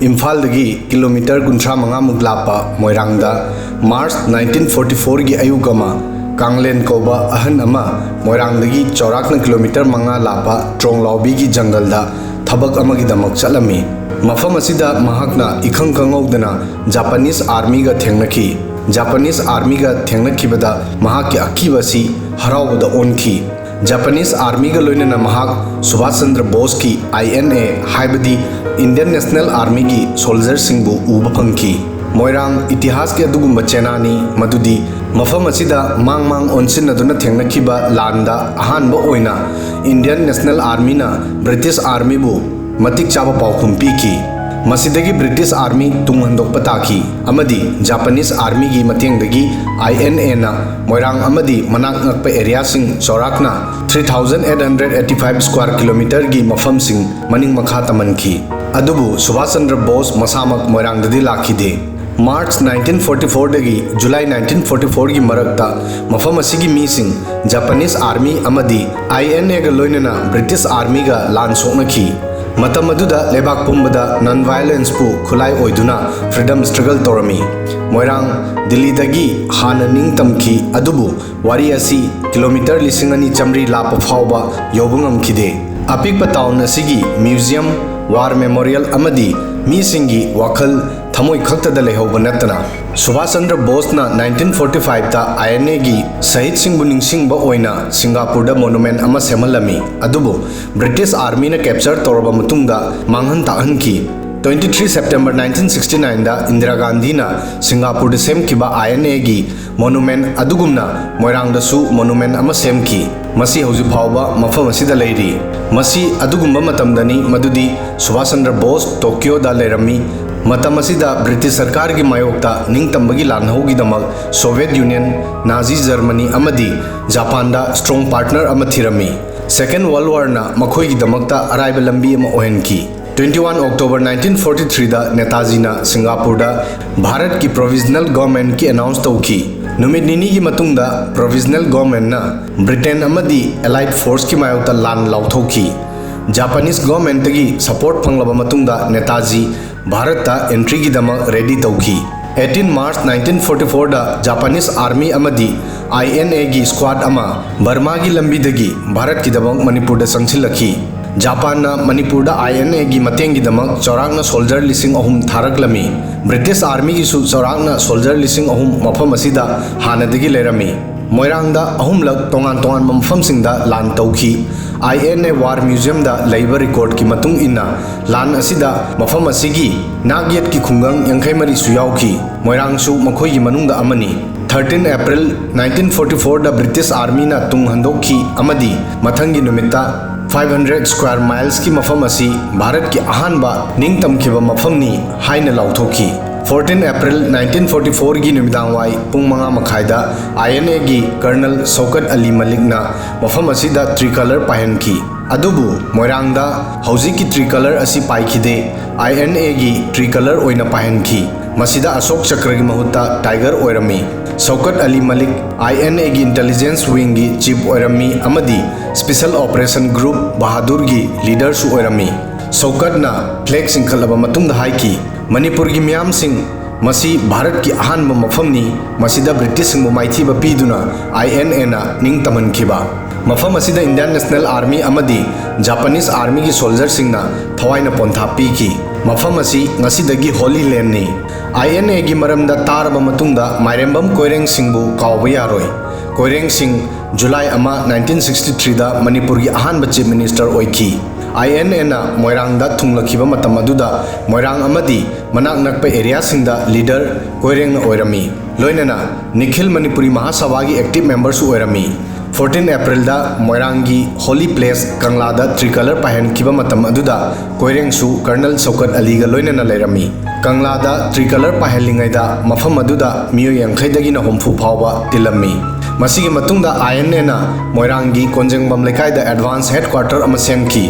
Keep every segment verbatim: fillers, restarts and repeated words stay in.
ꯏꯝꯐꯥꯜꯗꯒꯤ ꯀꯤꯂꯣꯃꯤꯇꯔ ꯀꯨꯟꯊ꯭ꯔꯥ ꯃꯉꯥꯃꯨꯛ ꯂꯥꯞꯄ ꯃꯣꯏꯔꯥꯡꯗ ꯃꯥꯔꯆ ꯅꯥꯏꯟꯇꯤꯟ ꯐꯣꯔꯇꯤ ꯐꯣꯔꯒꯤ ꯑꯌꯨꯛ ꯑꯃ ꯀꯥꯡꯂꯦꯟ ꯀꯧꯕ ꯑꯍꯟ ꯑꯃ ꯃꯣꯏꯔꯥꯡꯗꯒꯤ ꯆꯥꯎꯔꯥꯛꯅ ꯀꯤꯂꯣꯃꯤꯇꯔ ꯃꯉꯥ ꯂꯥꯞꯄ ꯇ꯭ꯔꯣꯡꯂꯥꯎꯕꯤꯒꯤ ꯖꯪꯒꯜꯗ ꯊꯕꯛ ꯑꯃꯒꯤꯗꯃꯛ ꯆꯠꯂꯝꯃꯤ꯫ ꯃꯐꯝ ꯑꯁꯤꯗ ꯃꯍꯥꯛꯅ ꯏꯈꯪ ꯈꯪꯍꯧꯗꯅ ꯖꯥꯄꯥꯅꯤꯁ ꯑꯥꯔꯃꯤꯒ ꯊꯦꯡꯅꯈꯤ꯫ ꯖꯥꯄꯥꯅꯤꯁ ꯑꯥꯔꯃꯤꯒ ꯊꯦꯡꯅꯈꯤꯕꯗ ꯃꯍꯥꯛꯀꯤ ꯑꯀꯤꯕ ꯑꯁꯤ ꯍꯔꯥꯎꯕꯗ ꯑꯣꯟꯈꯤ꯫ ꯖꯥꯄꯥꯅꯤꯁ ꯑꯥꯔꯃꯤꯒ ꯂꯣꯏꯅꯅ ꯃꯍꯥꯛ ꯁꯨꯚꯥꯁ ꯆꯟꯗ꯭ꯔ ꯕꯣꯁꯀꯤ ꯑꯥꯏ ꯑꯦꯟ ꯑꯦ, ꯍꯥꯏꯕꯗꯤ ꯏꯟꯗꯤꯌꯟ ꯅꯦꯁꯅꯦꯜ ꯑꯥꯔꯃꯤꯒꯤ ꯁꯣꯜꯖꯔꯁꯤꯡꯕꯨ ꯎꯕ ꯐꯪꯈꯤ꯫ ꯃꯣꯏꯔꯥꯡ ꯏꯇꯤꯍꯥꯁꯀꯤ ꯑꯗꯨꯒꯨꯝꯕ ꯆꯦꯅꯥꯅꯤ ꯃꯗꯨꯗꯤ ꯃꯐꯝ ꯑꯁꯤꯗ ꯃꯥꯡ ꯃꯥꯡ ꯑꯣꯟꯁꯤꯟꯅꯗꯨꯅ ꯊꯦꯡꯅꯈꯤꯕ ꯂꯥꯟꯗ ꯑꯍꯥꯟꯕ ꯑꯣꯏꯅ ꯏꯟꯗꯤꯌꯟ ꯅꯦꯁꯅꯦꯜ ꯑꯥꯔꯃꯤꯅ ꯕ꯭ꯔꯤꯇꯤꯁ ꯑꯥꯔꯃꯤꯕꯨ ꯃꯇꯤꯛ ꯆꯥꯕ ꯄꯥꯎꯈꯨꯝ ꯄꯤꯈꯤ꯫ ꯃꯁꯤꯗꯒꯤ ꯕ꯭ꯔꯤꯇꯤꯁ ꯑꯥꯔꯃꯤ ꯇꯨꯡ ꯍꯟꯗꯣꯛꯄ ꯇꯥꯈꯤ ꯑꯃꯗꯤ ꯖꯥꯄꯥꯅꯤꯁ ꯑꯥꯔꯃꯤꯒꯤ ꯃꯇꯦꯡꯗꯒꯤ ꯑꯥꯏ ꯑꯦꯟ ꯑꯦꯅ ꯃꯣꯏꯔꯥꯡ ꯑꯃꯗꯤ ꯃꯅꯥꯛ ꯅꯛꯄ ꯑꯦꯔꯤꯌꯥꯁꯤꯡ ꯆꯥꯎꯔꯥꯛꯅ three thousand eight hundred eighty five square kilometerꯒꯤ ꯃꯐꯝꯁꯤꯡ ꯃꯅꯤꯡ ꯃꯈꯥ ꯇꯝꯍꯟꯈꯤ꯫ ꯑꯗꯨꯕꯨ ꯁꯨꯚꯥꯁ ꯆꯟꯗ꯭ꯔ ꯕꯣꯁ ꯃꯁꯥꯃꯛ ꯃꯣꯏꯔꯥꯡꯗꯗꯤ ꯂꯥꯛꯈꯤꯗꯦ꯫ ꯃꯥꯔꯆ ꯅꯥꯏꯟꯇꯤꯟ ꯐꯣꯔꯇꯤ ꯐꯣꯔꯗꯒꯤ ꯖꯨꯂꯥꯏ ꯅꯥꯏꯟꯇꯤꯟ ꯐꯣꯔꯇꯤ ꯐꯣꯔꯒꯤ ꯃꯔꯛꯇ ꯃꯐꯝ ꯑꯁꯤꯒꯤ ꯃꯤꯁꯤꯡ ꯖꯥꯄꯥꯅꯤꯁ ꯑꯥꯔꯃꯤ ꯑꯃꯗꯤ ꯑꯥꯏ ꯑꯦꯟ ꯑꯦꯒ ꯂꯣꯏꯅꯅ ꯕ꯭ꯔꯤꯇꯤꯁ ꯑꯥꯔꯃꯤꯒ ꯂꯥꯟ ꯁꯣꯛꯅꯈꯤ꯫ ꯃꯇꯝ ꯑꯗꯨꯗ ꯂꯩꯕꯥꯛ ꯄꯨꯝꯕꯗ ꯅꯟ ꯚꯥꯏꯑꯣꯂꯦꯟꯁꯄꯨ ꯈꯨꯠꯂꯥꯏ ꯑꯣꯏꯗꯨꯅ ꯐ꯭ꯔꯤꯗꯝ ꯁ꯭ꯇ꯭ꯔꯒꯜ ꯇꯧꯔꯝꯃꯤ꯫ ꯃꯣꯏꯔꯥꯡ, ꯗꯤꯜꯂꯤꯗꯒꯤ ꯍꯥꯟꯅ ꯅꯤꯡꯇꯝꯈꯤ, ꯑꯗꯨꯕꯨ ꯋꯥꯔꯤ ꯑꯁꯤ ꯀꯤꯂꯣꯃꯤꯇꯔ ꯂꯤꯁꯤꯡ ꯑꯅꯤ ꯆꯥꯃꯔꯤ ꯂꯥꯞꯄ ꯐꯥꯎꯕ ꯌꯧꯕ ꯉꯝꯈꯤꯗꯦ꯫ ꯑꯄꯤꯛꯄ ꯇꯥꯎꯟ ꯑꯁꯤꯒꯤ ꯃ꯭ꯌꯨꯖꯤꯌꯝ, ꯋꯥꯔ ꯃꯦꯃꯣꯔꯤꯌꯦꯜ ꯑꯃꯗꯤ ꯃꯤꯁꯤꯡꯒꯤ ꯋꯥꯈꯜ ꯊꯃꯣꯏ ꯈꯛꯇꯗ ꯂꯩꯍꯧꯕ ꯅꯠꯇꯅ, ꯁꯨꯚꯥꯁ ꯆꯟꯗ꯭ꯔ ꯕꯣꯁꯅ ꯅꯥꯏꯟꯇꯤꯟ ꯐꯣꯔꯇꯤ ꯐꯥꯏꯚꯇ ꯑꯥꯏ ꯑꯦꯟ ꯑꯦꯒꯤ ꯁꯍꯤꯗꯁꯤꯡꯕꯨ ꯅꯤꯡꯁꯤꯡꯕ ꯑꯣꯏꯅ ꯁꯤꯡꯒꯥꯄꯨꯔꯗ ꯃꯣꯅꯨꯃꯦꯟ ꯑꯃ ꯁꯦꯝꯍꯜꯂꯝꯃꯤ, ꯑꯗꯨꯕꯨ ꯕ꯭ꯔꯤꯇꯤꯁ ꯑꯥꯔꯃꯤꯅ ꯀꯦꯞꯆꯔ ꯇꯧꯔꯕ ꯃꯇꯨꯡꯗ ꯃꯥꯡꯍꯟ ꯇꯥꯛꯍꯟꯈꯤ꯫ Twenty three September nineteen sixty nineꯗ Indira ꯒꯥꯟꯙꯤꯅ ꯁꯤꯡꯒꯥꯄꯨꯔꯗ ꯁꯦꯝꯈꯤꯕ ꯑꯥꯏ ꯑꯦꯟ ꯑꯦꯒꯤ ꯃꯣꯅꯨꯃꯦꯟ ꯑꯗꯨꯒꯨꯝꯅ ꯃꯣꯏꯔꯥꯡꯗꯁꯨ ꯃꯣꯅꯨꯃꯦꯟ ꯑꯃ ꯁꯦꯝꯈꯤ꯫ ꯃꯁꯤ ꯍꯧꯖꯤꯛ ꯐꯥꯎꯕ ꯃꯐꯝ ꯑꯁꯤꯗ ꯂꯩꯔꯤ꯫ ꯃꯁꯤ ꯑꯗꯨꯒꯨꯝꯕ ꯃꯇꯝꯗꯅꯤ ꯃꯗꯨꯗꯤ ꯁꯨꯚꯥꯁ ꯆꯟꯗ꯭ꯔ ꯕꯣꯁ ꯇꯣꯀꯤꯌꯣꯗ ꯂꯩꯔꯝꯃꯤ꯫ ꯃꯇꯝ ꯑꯁꯤꯗ ꯕ꯭ꯔꯤꯇꯤꯁ ꯁꯔꯀꯥꯔꯒꯤ ꯃꯥꯌꯣꯛꯇ ꯅꯤꯡꯇꯝꯕꯒꯤ ꯂꯥꯟꯍꯧꯒꯤꯗꯃꯛ ꯁꯣꯚꯤꯌꯦꯠ ꯌꯨꯅꯤꯌꯟ, ꯅꯥꯖꯤ ꯖꯔꯃꯅꯤ ꯑꯃꯗꯤ ꯖꯄꯥꯟꯗ ꯁ꯭ꯇ꯭ꯔꯣꯡ ꯄꯥꯔꯠꯅꯔ ꯑꯃ ꯊꯤꯔꯝꯃꯤ꯫ ꯁꯦꯀꯦꯟ ꯋꯥꯔꯜ ꯋꯥꯔꯅ ꯃꯈꯣꯏꯒꯤꯗꯃꯛꯇ ꯑꯔꯥꯏꯕ ꯂꯝꯕꯤ ꯑꯃ ꯑꯣꯏꯍꯟꯈꯤ꯫ Twenty one October nineteen forty threeꯗ ꯅꯦꯇꯥꯖꯤꯅ ꯁꯤꯡꯒꯥꯄꯨꯔꯗ ꯚꯥꯔꯠꯀꯤ ꯄ꯭ꯔꯣꯚꯤꯖꯅꯦꯜ ꯒꯚꯔꯟꯃꯦꯟꯠꯀꯤ ꯑꯦꯅꯥꯎꯟꯁ ꯇꯧꯈꯤ꯫ ꯅꯨꯃꯤꯠ ꯅꯤꯅꯤꯒꯤ ꯃꯇꯨꯡꯗ ꯄ꯭ꯔꯣꯚꯤꯖꯅꯦꯜ ꯒꯚꯔꯟꯃꯦꯟꯠꯅ ꯕ꯭ꯔꯤꯇꯦꯟ ꯑꯃꯗꯤ ꯑꯦꯂꯥꯏꯠ ꯐꯣꯔꯁꯀꯤ ꯃꯥꯌꯣꯛꯇ ꯂꯥꯟ ꯂꯥꯎꯊꯣꯛꯈꯤ꯫ ꯖꯥꯄꯥꯅꯤꯁ ꯒꯚꯔꯟꯃꯦꯟꯠꯇꯒꯤ ꯁꯄꯣꯔꯠ ꯐꯪꯂꯕ ꯃꯇꯨꯡꯗ ꯅꯦꯇꯥꯖꯤ ꯚꯥꯔꯠꯇ ꯑꯦꯟꯇ꯭ꯔꯤꯒꯤꯗꯃꯛ ꯔꯦꯗꯤ ꯇꯧꯈꯤ꯫ ꯑꯩꯠꯇꯤꯟ ꯃꯥꯔꯆ ꯅꯥꯏꯟꯇꯤꯟ ꯐꯣꯔꯇꯤ ꯐꯣꯔꯗ ꯖꯄꯥꯅꯤꯁ ꯑꯥꯔꯃꯤ ꯑꯃꯗꯤ ꯑꯥꯏ ꯑꯦꯟ ꯑꯦꯒꯤ ꯁ꯭ꯀ꯭ꯋꯥꯗ ꯑꯃ ꯕꯔꯃꯥꯒꯤ ꯂꯝꯕꯤꯗꯒꯤ ꯚꯥꯔꯠꯀꯤꯗꯃꯛ ꯃꯅꯤꯄꯨꯔꯗ ꯆꯪꯁꯤꯜꯂꯛꯈꯤ꯫ ꯖꯄꯥꯟꯅ ꯃꯅꯤꯄꯨꯔꯗ ꯑꯥꯏ ꯑꯦꯟ ꯑꯦꯒꯤ ꯃꯇꯦꯡꯒꯤꯗꯃꯛ ꯆꯥꯎꯔꯥꯛꯅ ꯁꯣꯜꯖꯔ ꯂꯤꯁꯤꯡ ꯑꯍꯨꯝ ꯊꯥꯔꯛꯂꯝꯃꯤ꯫ ꯕ꯭ꯔꯤꯇꯤꯁ ꯑꯥꯔꯃꯤꯒꯤꯁꯨ ꯆꯥꯎꯔꯥꯛꯅ ꯁꯣꯜꯖꯔ ꯂꯤꯁꯤꯡ ꯑꯍꯨꯝ ꯃꯐꯝ ꯑꯁꯤꯗ ꯍꯥꯟꯅꯗꯒꯤ ꯂꯩꯔꯝꯃꯤ꯫ ꯃꯣꯏꯔꯥꯡꯗ ꯑꯍꯨꯝꯂꯛ ꯇꯣꯉꯥꯟ ꯇꯣꯉꯥꯟꯕ ꯃꯐꯝꯁꯤꯡꯗ ꯂꯥꯟ ꯇꯧꯈꯤ꯫ ꯑꯥꯏ ꯑꯦꯟ ꯑꯦ ꯋꯥꯔ ꯃ꯭ꯌꯨꯖꯤꯌꯝꯗ ꯂꯩꯕ ꯔꯦꯀꯣꯔꯗꯀꯤ ꯃꯇꯨꯡ ꯏꯟꯅ, ꯂꯥꯟ ꯑꯁꯤꯗ ꯃꯐꯝ ꯑꯁꯤꯒꯤ ꯅꯥꯛ ꯌꯦꯠꯀꯤ ꯈꯨꯡꯒꯪ ꯌꯥꯡꯈꯩ ꯃꯔꯤꯁꯨ ꯌꯥꯎꯈꯤ꯫ ꯃꯣꯏꯔꯥꯡꯁꯨ ꯃꯈꯣꯏꯒꯤ ꯃꯅꯨꯡꯗ ꯑꯃꯅꯤ꯫ ꯊꯥꯔꯇꯤꯟ ꯑꯦꯄ꯭ꯔꯤꯜ ꯅꯥꯏꯟꯇꯤꯟ ꯐꯣꯔꯇꯤ ꯐꯣꯔꯗ ꯕ꯭ꯔꯤꯇꯤꯁ ꯑꯥꯔꯃꯤꯅ ꯇꯨꯡ ꯍꯟꯗꯣꯛꯈꯤ ꯑꯃꯗꯤ ꯃꯊꯪꯒꯤ ꯅꯨꯃꯤꯠꯇ ꯐꯥꯏꯚ ꯍꯟꯗ꯭ꯔꯦꯠ ꯁ꯭ꯀ꯭ꯋꯥꯔ ꯃꯥꯏꯜꯁꯀꯤ ꯃꯐꯝ ꯑꯁꯤ ꯚꯥꯔꯠꯀꯤ ꯑꯍꯥꯟꯕ ꯅꯤꯡꯇꯝꯈꯤꯕ ꯃꯐꯝꯅꯤ ꯍꯥꯏꯅ ꯂꯥꯎꯊꯣꯛꯈꯤ꯫ ꯐꯣꯔꯇꯤꯟ ꯑꯦꯄ꯭ꯔꯤꯜ ꯅꯥꯏꯟꯇꯤꯟ ꯐꯣꯔꯇꯤ ꯐꯣꯔꯒꯤ ꯅꯨꯃꯤꯗꯥꯡꯋꯥꯏ ꯄꯨꯡ ꯃꯉꯥ ꯃꯈꯥꯏꯗ ꯑꯥꯏ ꯑꯦꯟ ꯑꯦꯒꯤ ꯀꯔꯅꯜ ꯁꯧꯀꯠ ꯑꯂꯤ ꯃꯂꯤꯛꯅ ꯃꯐꯝ ꯑꯁꯤꯗ ꯇ꯭ꯔꯤꯀꯂꯔ ꯄꯥꯏꯍꯟꯈꯤ꯫ ꯑꯗꯨꯕꯨ ꯃꯣꯏꯔꯥꯡꯗ ꯍꯧꯖꯤꯛꯀꯤ ꯇ꯭ꯔꯤꯀꯂꯔ ꯑꯁꯤ ꯄꯥꯏꯈꯤꯗꯦ꯫ ꯑꯥꯏ ꯑꯦꯟ ꯑꯦꯒꯤ ꯇ꯭ꯔꯤꯀꯂꯔ ꯑꯣꯏꯅ ꯄꯥꯏꯍꯟꯈꯤ꯫ ꯃꯁꯤꯗ ꯑꯁꯣꯛ ꯆꯀ꯭ꯔꯒꯤ ꯃꯍꯨꯠꯇ ꯇꯥꯏꯒꯔ ꯑꯣꯏꯔꯝꯃꯤ꯫ ꯁꯧꯀꯠ ꯑꯂꯤ ꯃꯂꯤꯛ ꯑꯥꯏ ꯑꯦꯟ ꯑꯦꯒꯤ ꯏꯟꯇꯦꯂꯤꯖꯦꯟꯁ ꯋꯤꯡꯒꯤ ꯆꯤꯐ ꯑꯣꯏꯔꯝꯃꯤ ꯑꯃꯗꯤ ꯁ꯭ꯄꯦꯁꯦꯜ ꯑꯣꯄꯔꯦꯁꯟ ꯒ꯭ꯔꯨꯞ ꯕꯍꯥꯗꯨꯔꯒꯤ ꯂꯤꯗꯔꯁꯨ ꯑꯣꯏꯔꯝꯃꯤ꯫ ꯁꯧꯀꯠꯅ ꯐ꯭ꯂꯦꯒ ꯆꯤꯡꯈꯠꯂꯕ ꯃꯇꯨꯡꯗ ꯍꯥꯏꯈꯤ, "ꯃꯅꯤꯄꯨꯔꯒꯤ ꯃꯤꯌꯥꯝꯁꯤꯡ, ꯃꯁꯤ ꯚꯥꯔꯠꯀꯤ ꯑꯍꯥꯟꯕ ꯃꯐꯝꯅꯤ꯫ ꯃꯁꯤꯗ ꯕ꯭ꯔꯤꯇꯤꯁꯁꯤꯡꯕꯨ ꯃꯥꯏꯊꯤꯕ ꯄꯤꯗꯨꯅ ꯑꯥꯏ ꯑꯦꯟ ꯑꯦꯅ ꯅꯤꯡꯇꯝꯍꯟꯈꯤꯕ꯫ ꯃꯐꯝ ꯑꯁꯤꯗ ꯏꯟꯗꯤꯌꯥꯟ ꯅꯦꯁꯅꯦꯜ ꯑꯥꯔꯃꯤ ꯑꯃꯗꯤ ꯖꯄꯥꯅꯤꯁ ꯑꯥꯔꯃꯤꯒꯤ ꯁꯣꯜꯖꯔꯁꯤꯡꯅ ꯊꯋꯥꯏꯅ ꯄꯣꯟꯊꯥ ꯄꯤꯈꯤ꯫ ꯃꯐꯝ ꯑꯁꯤ ꯉꯁꯤꯗꯒꯤ ꯍꯣꯂꯤ ꯂꯦꯟꯅꯤ꯫" ꯑꯥꯏ ꯑꯦꯟ ꯑꯦꯒꯤ ꯃꯔꯝꯗ ꯇꯥꯔꯕ ꯃꯇꯨꯡꯗ ꯃꯥꯏꯔꯦꯝꯕꯝ ꯀꯣꯏꯔꯦꯡꯁꯤꯡꯕꯨ ꯀꯥꯎꯕ ꯌꯥꯔꯣꯏ꯫ ꯀꯣꯏꯔꯦꯡꯁꯤꯡ ꯖꯨꯂꯥꯏ ꯑꯃ, ꯅꯥꯏꯟꯇꯤꯟ ꯁꯤꯛꯁꯇꯤ ꯊ꯭ꯔꯤꯗ ꯃꯅꯤꯄꯨꯔꯒꯤ ꯑꯍꯥꯟꯕ ꯆꯤꯐ ꯃꯤꯅꯤꯁꯇꯔ ꯑꯣꯏꯈꯤ꯫ ꯑꯥꯏ ꯑꯦꯟ ꯑꯦꯅ ꯃꯣꯏꯔꯥꯡꯗ ꯊꯨꯡꯂꯛꯈꯤꯕ ꯃꯇꯝ ꯑꯗꯨꯗ ꯃꯣꯏꯔꯥꯡ ꯑꯃꯗꯤ ꯃꯅꯥꯛ ꯅꯛꯄ ꯑꯦꯔꯤꯌꯥꯁꯤꯡꯗ ꯂꯤꯗꯔ ꯀꯣꯏꯔꯦꯡꯅ ꯑꯣꯏꯔꯝꯃꯤ꯫ ꯂꯣꯏꯅꯅ ꯅꯤꯈꯤꯜ ꯃꯅꯤꯄꯨꯔꯤ ꯃꯍꯥꯁꯚꯥꯒꯤ ꯑꯦꯛꯇꯤꯚ ꯃꯦꯝꯕꯔꯁꯨ ꯑꯣꯏꯔꯝꯃꯤ꯫ ꯐꯣꯔꯇꯤꯟ ꯑꯦꯄ꯭ꯔꯤꯜꯗ ꯃꯣꯏꯔꯥꯡꯒꯤ ꯍꯣꯂꯤ ꯄ꯭ꯂꯦꯁ ꯀꯪꯂꯥꯗ ꯇ꯭ꯔꯤꯀꯂꯔ ꯄꯥꯏꯍꯟꯈꯤꯕ ꯃꯇꯝ ꯑꯗꯨꯗ ꯀꯣꯏꯔꯦꯡꯁꯨ ꯀꯔꯅꯜ ꯁꯧꯀꯠ ꯑꯂꯤꯒ ꯂꯣꯏꯅꯅ ꯂꯩꯔꯝꯃꯤ꯫ ꯀꯪꯂꯥꯗ ꯇ꯭ꯔꯤꯀꯂꯔ ꯄꯥꯏꯍꯜꯂꯤꯉꯩꯗ ꯃꯐꯝ ꯑꯗꯨꯗ ꯃꯤꯑꯣꯏ ꯌꯥꯡꯈꯩꯗꯒꯤꯅ ꯍꯨꯝꯐꯨ ꯐꯥꯎꯕ ꯇꯤꯜꯂꯝꯃꯤ꯫ ꯃꯁꯤꯒꯤ ꯃꯇꯨꯡꯗ ꯑꯥꯏ ꯑꯦꯟ ꯑꯦꯅ ꯃꯣꯏꯔꯥꯡꯒꯤ ꯀꯣꯟꯖꯦꯡꯕꯝ ꯂꯩꯀꯥꯏꯗ ꯑꯦꯗꯚꯥꯟꯁ ꯍꯦꯗꯀ꯭ꯋꯥꯔꯇꯔ ꯑꯃ ꯁꯦꯝꯈꯤ꯫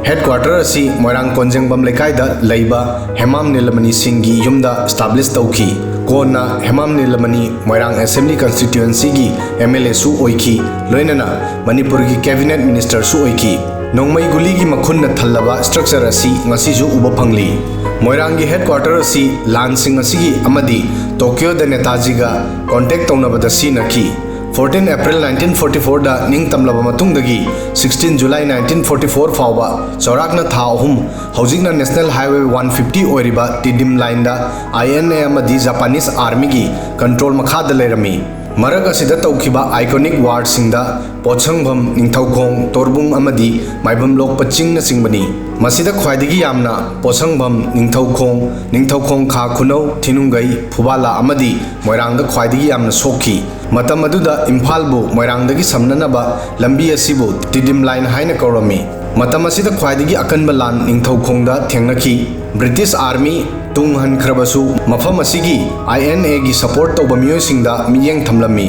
ꯍꯦꯗꯀ꯭ꯋꯥꯔꯇꯔ ꯑꯁꯤ ꯃꯣꯏꯔꯥꯡ ꯀꯣꯟꯖꯦꯡꯕꯝ ꯂꯩꯀꯥꯏꯗ ꯂꯩꯕ ꯍꯦꯃꯥꯝ ꯅꯤꯂꯃꯅꯤ ꯁꯤꯡꯒꯤ ꯌꯨꯝꯗ ꯏꯁꯇꯥꯕ꯭ꯂꯤꯁ ꯇꯧꯈꯤ꯫ ꯀꯣꯟꯅ ꯍꯦꯃꯥꯝ ꯅꯤꯂꯃꯅꯤ ꯃꯣꯏꯔꯥꯡ ꯑꯦꯁꯦꯝꯕ꯭ꯂꯤ ꯀꯟꯁꯇꯤꯇ꯭ꯌꯨꯑꯦꯟꯁꯤꯒꯤ ꯑꯦꯝ ꯑꯦꯜ ꯑꯦꯁꯨ ꯑꯣꯏꯈꯤ, ꯂꯣꯏꯅꯅ ꯃꯅꯤꯄꯨꯔꯒꯤ ꯀꯦꯕꯤꯅꯦꯠ ꯃꯤꯅꯤꯁꯇꯔꯁꯨ ꯑꯣꯏꯈꯤ꯫ ꯅꯣꯡꯃꯩ ꯒꯨꯂꯤꯒꯤ ꯃꯈꯨꯟꯅ ꯊꯜꯂꯕ ꯁ꯭ꯇ꯭ꯔꯛꯆꯔ ꯑꯁꯤ ꯉꯁꯤꯁꯨ ꯎꯕ ꯐꯪꯂꯤ꯫ ꯃꯣꯏꯔꯥꯡꯒꯤ ꯍꯦꯗꯀ꯭ꯋꯥꯇꯔ ꯑꯁꯤ ꯂꯥꯟꯁꯤꯡ ꯑꯁꯤꯒꯤ ꯑꯃꯗꯤ ꯇꯣꯀꯤꯌꯣꯗ ꯅꯦꯇꯥꯖꯤꯒ ꯀꯣꯟꯇꯦꯛ ꯇꯧꯅꯕꯗ ꯁꯤꯖꯤꯟꯅꯈꯤ꯫ Fourteen April nineteen forty fourꯗ ꯅꯤꯡꯇꯝꯂꯕ ꯃꯇꯨꯡꯗꯒꯤ sixteen July nineteen forty four ꯐꯥꯎꯕ ꯆꯥꯎꯔꯥꯛꯅ ꯊꯥ ꯑꯍꯨꯝ, ꯍꯧꯖꯤꯛꯅ National Highway one fifty ꯑꯣꯏꯔꯤꯕ ꯇꯤꯗꯤꯝ ꯂꯥꯏꯟꯗ INA ꯑꯃꯗꯤ Japanese Armyꯒꯤ control ꯃꯈꯥꯗ ꯂꯩꯔꯝꯃꯤ꯫ ꯃꯔꯛ ꯑꯁꯤꯗ ꯇꯧꯈꯤꯕ iconic warꯁꯤꯡꯗ ꯄꯣꯠꯁꯪꯐꯝ, ꯅꯤꯡꯊꯧꯈꯣꯡ, ꯇꯣꯔꯕꯨꯡ ꯑꯃꯗꯤ ꯃꯥꯏꯕꯝ ꯂꯣꯛꯄ ꯆꯤꯡꯅꯆꯤꯡꯕꯅꯤ꯫ ꯃꯁꯤꯗ ꯈ꯭ꯋꯥꯏꯗꯒꯤ ꯌꯥꯝꯅ ꯄꯣꯠꯁꯪꯐꯝ, ꯅꯤꯡꯊꯧꯈꯣꯡ, ꯅꯤꯡꯊꯧꯈꯣꯡ ꯈꯥ ꯈꯨꯅꯧ, ꯊꯤꯅꯨꯡꯒꯩ, ꯐꯨꯕꯥꯂꯥ ꯑꯃꯗꯤ ꯃꯣꯏꯔꯥꯡꯗ ꯈ꯭ꯋꯥꯏꯗꯒꯤ ꯌꯥꯝꯅ ꯁꯣꯛꯈꯤ꯫ ꯃꯇꯝ ꯑꯗꯨꯗ ꯏꯝꯐꯥꯜꯕꯨ ꯃꯣꯏꯔꯥꯡꯗꯒꯤ ꯁꯝꯅꯅꯕ ꯂꯝꯕꯤ ꯑꯁꯤꯕꯨ ꯇꯤꯗꯤꯝ ꯂꯥꯏꯟ ꯍꯥꯏꯅ ꯀꯧꯔꯝꯃꯤ꯫ ꯃꯇꯝ ꯑꯁꯤꯗ ꯈ꯭ꯋꯥꯏꯗꯒꯤ ꯑꯀꯟꯕ ꯂꯥꯟ ꯅꯤꯡꯊꯧꯈꯣꯡꯗ ꯊꯦꯡꯅꯈꯤ꯫ ꯕ꯭ꯔꯤꯇꯤꯁ ꯑꯥꯔꯃꯤ ꯇꯨꯡ ꯍꯟꯈ꯭ꯔꯕꯁꯨ, ꯃꯐꯝ ꯑꯁꯤꯒꯤ INAꯒꯤ support ꯇꯧꯕ ꯃꯤꯑꯣꯏꯁꯤꯡꯗ ꯃꯤꯠꯌꯦꯡ ꯊꯝꯂꯝꯃꯤ꯫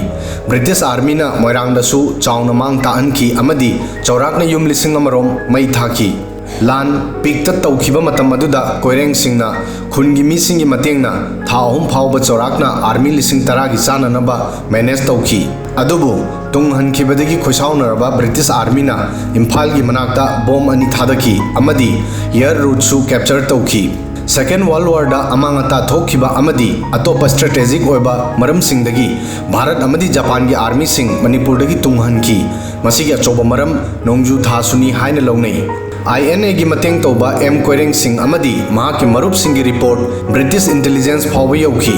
ꯕ꯭ꯔꯤꯇꯤꯁ ꯑꯥꯔꯃꯤꯅ ꯃꯣꯏꯔꯥꯡꯗꯁꯨ ꯆꯥꯎꯅ ꯃꯥꯡ ꯇꯥꯛꯍꯟꯈꯤ ꯑꯃꯗꯤ ꯆꯥꯎꯔꯥꯛꯅ ꯌꯨꯝ ꯂꯤꯁꯤꯡ ꯑꯃꯔꯣꯝ ꯃꯩ ꯊꯥꯈꯤ꯫ ꯂꯥꯟ ꯄꯤꯛꯇ ꯇꯧꯈꯤꯕ ꯃꯇꯝ ꯑꯗꯨꯗ ꯀꯣꯏꯔꯦꯡꯁꯤꯡꯅ ꯈꯨꯟꯒꯤ ꯃꯤꯁꯤꯡꯒꯤ ꯃꯇꯦꯡꯅ ꯊꯥ ꯑꯍꯨꯝ ꯐꯥꯎꯕ ꯆꯥꯎꯔꯥꯛꯅ ꯑꯥꯔꯃꯤ ꯂꯤꯁꯤꯡ ꯇꯔꯥꯒꯤ ꯆꯥꯅꯅꯕ manage ꯇꯧꯈꯤ꯫ ꯑꯗꯨꯕꯨ ꯇꯨꯡ ꯍꯟꯈꯤꯕꯗꯒꯤ ꯈꯣꯏꯁꯥꯎꯅꯔꯕ ꯕ꯭ꯔꯤꯇꯤꯁ ꯑꯥꯔꯃꯤꯅ ꯏꯝꯐꯥꯜꯒꯤ ꯃꯅꯥꯛꯇ ꯕꯣꯝ ꯑꯅꯤ ꯊꯥꯗꯈꯤ ꯑꯃꯗꯤ ꯏꯌꯔ ꯔꯨꯠꯁꯨ ꯀꯦꯞꯆꯔ ꯇꯧꯈꯤ꯫ Second World Warꯗ ꯑꯃꯥꯡ ꯑꯇꯥ ꯊꯣꯛꯈꯤꯕ ꯑꯃꯗꯤ ꯑꯇꯣꯞꯄ strategic ꯑꯣꯏꯕ ꯃꯔꯝꯁꯤꯡꯗꯒꯤ ꯚꯥꯔꯠ ꯑꯃꯗꯤ ꯖꯄꯥꯟꯒꯤ ꯑꯥꯔꯃꯤꯁꯤꯡ ꯃꯅꯤꯄꯨꯔꯗꯒꯤ ꯇꯨꯡꯍꯟꯈꯤ꯫ ꯃꯁꯤꯒꯤ ꯑꯆꯧꯕ ꯃꯔꯝ ꯅꯣꯡꯖꯨ ꯊꯥꯁꯨꯅꯤ ꯍꯥꯏꯅ ꯂꯧꯅꯩ꯫ INAꯒꯤ ꯃꯇꯦꯡ ꯇꯧꯕ ꯑꯦꯝ ꯀꯣꯏꯔꯦꯡ ꯁꯤꯡ ꯑꯃꯗꯤ ꯃꯍꯥꯛꯀꯤ ꯃꯔꯨꯞꯁꯤꯡꯒꯤ report ꯕ꯭ꯔꯤꯇꯤꯁ intelligence ꯐꯥꯎꯕ ꯌꯧꯈꯤ꯫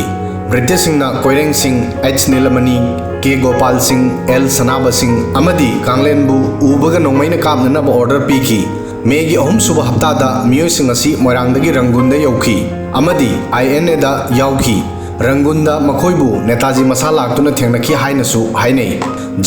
ꯕ꯭ꯔꯤꯇꯤꯁꯁꯤꯡꯅ ꯀꯣꯏꯔꯦꯡ ꯁꯤꯡ, ꯑꯩꯆ ꯅꯤꯂꯃꯅꯤ, ꯀꯦ ꯒꯣꯄꯥꯜ ꯁꯤꯡ, ꯑꯦꯜ ꯁꯅꯥꯕ ꯁꯤꯡ ꯑꯃꯗꯤ ꯀꯥꯡꯂꯦꯟꯕꯨ ꯎꯕꯒ ꯅꯣꯡꯃꯩꯅ ꯀꯥꯞꯅꯅꯕ order ꯄꯤꯈꯤ꯫ ꯃꯦꯒꯤ ꯑꯍꯨꯝꯁꯨꯕ ꯍꯞꯇꯥꯗ ꯃꯤꯑꯣꯏꯁꯤꯡ ꯑꯁꯤ ꯃꯣꯏꯔꯥꯡꯗꯒꯤ ꯔꯪꯒꯨꯟꯗ ꯌꯧꯈꯤ ꯑꯃꯗꯤ INAꯗ ꯌꯥꯎꯈꯤ꯫ ꯔꯪꯒꯨꯟꯗ ꯃꯈꯣꯏꯕꯨ ꯅꯦꯇꯥꯖꯤ ꯃꯁꯥ ꯂꯥꯛꯇꯨꯅ ꯊꯦꯡꯅꯈꯤ ꯍꯥꯏꯅꯁꯨ ꯍꯥꯏꯅꯩ꯫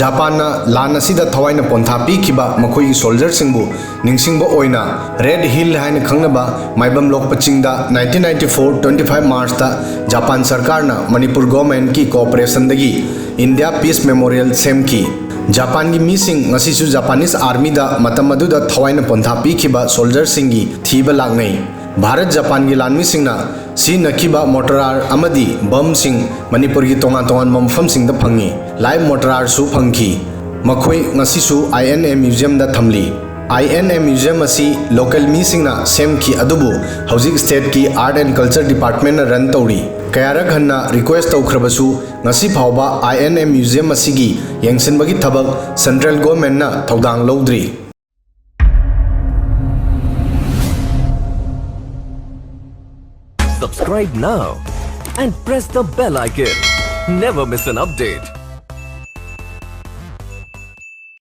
ꯖꯄꯥꯟꯅ ꯂꯥꯟ ꯑꯁꯤꯗ ꯊꯋꯥꯏꯅ ꯄꯣꯟꯊꯥ ꯄꯤꯈꯤꯕ ꯃꯈꯣꯏꯒꯤ soldierꯁꯤꯡꯕꯨ ꯅꯤꯡꯁꯤꯡꯕ ꯑꯣꯏꯅ Red Hill ꯍꯥꯏꯅ ꯈꯪꯅꯕ ꯃꯥꯏꯕꯝ ꯂꯣꯛꯄ ꯆꯤꯡꯗ nineteen ninety four twenty five Marchꯇ ꯖꯄꯥꯟ ꯁꯔꯀꯥꯔꯅ ꯃꯅꯤꯄꯨꯔ governmentꯀꯤ cooperationꯗꯒꯤ India Peace Memorial ꯁꯦꯝꯈꯤ꯫ ꯖꯄꯥꯟꯒꯤ ꯃꯤꯁꯤꯡ ꯉꯁꯤꯁꯨ Japanese armyꯗ ꯃꯇꯝ ꯑꯗꯨꯗ ꯊꯋꯥꯏꯅ ꯄꯣꯟꯊꯥ ꯄꯤꯈꯤꯕ soldierꯁꯤꯡꯒꯤ ꯊꯤꯕ ꯂꯥꯛꯅꯩ꯫ ꯚꯥꯔꯠ ꯖꯄꯥꯟꯒꯤ ꯂꯥꯟꯃꯤꯁꯤꯡꯅ ꯁꯤꯖꯤꯟꯅꯈꯤꯕ mortar ꯑꯃꯗꯤ bombꯁꯤꯡ ꯃꯅꯤꯄꯨꯔꯒꯤ ꯇꯣꯉꯥꯟ ꯇꯣꯉꯥꯟꯕ ꯃꯐꯝꯁꯤꯡꯗ ꯐꯪꯉꯤ꯫ Live mortarꯁꯨ ꯐꯪꯈꯤ꯫ ꯃꯈꯣꯏ ꯉꯁꯤꯁꯨ INA museumꯗ ꯊꯝꯂꯤ꯫ ꯑꯥꯏ ꯑꯦꯟ ꯑꯦ ꯃ꯭ꯌꯨꯖꯤꯌꯝ ꯑꯁꯤ ꯂꯣꯀꯦꯜ ꯃꯤꯁꯤꯡꯅ ꯁꯦꯝꯈꯤ, ꯑꯗꯨꯕꯨ ꯍꯧꯖꯤꯛ ꯁ꯭ꯇꯦꯠꯀꯤ ꯑꯥꯔꯠ ꯑꯦꯟ ꯀꯜꯆꯔ ꯗꯤꯄꯥꯔꯠꯃꯦꯟꯅ ꯔꯟ ꯇꯧꯔꯤ꯫ ꯀꯌꯥꯔꯛ ꯍꯟꯅ ꯔꯤꯀ꯭ꯋꯦꯁ ꯇꯧꯈ꯭ꯔꯕꯁꯨ ꯉꯁꯤ ꯐꯥꯎꯕ ꯑꯥꯏ ꯑꯦꯟ ꯑꯦ ꯃ꯭ꯌꯨꯖꯤꯌꯝ ꯑꯁꯤꯒꯤ ꯌꯦꯡꯁꯤꯟꯕꯒꯤ ꯊꯕꯛ ꯁꯦꯟꯇ꯭ꯔꯦꯜ ꯒꯣꯔꯃꯦꯟꯅ ꯊꯧꯗꯥꯡ ꯂꯧꯗ꯭ꯔꯤ꯫ Subscribe now and press the bell icon. Never miss an update.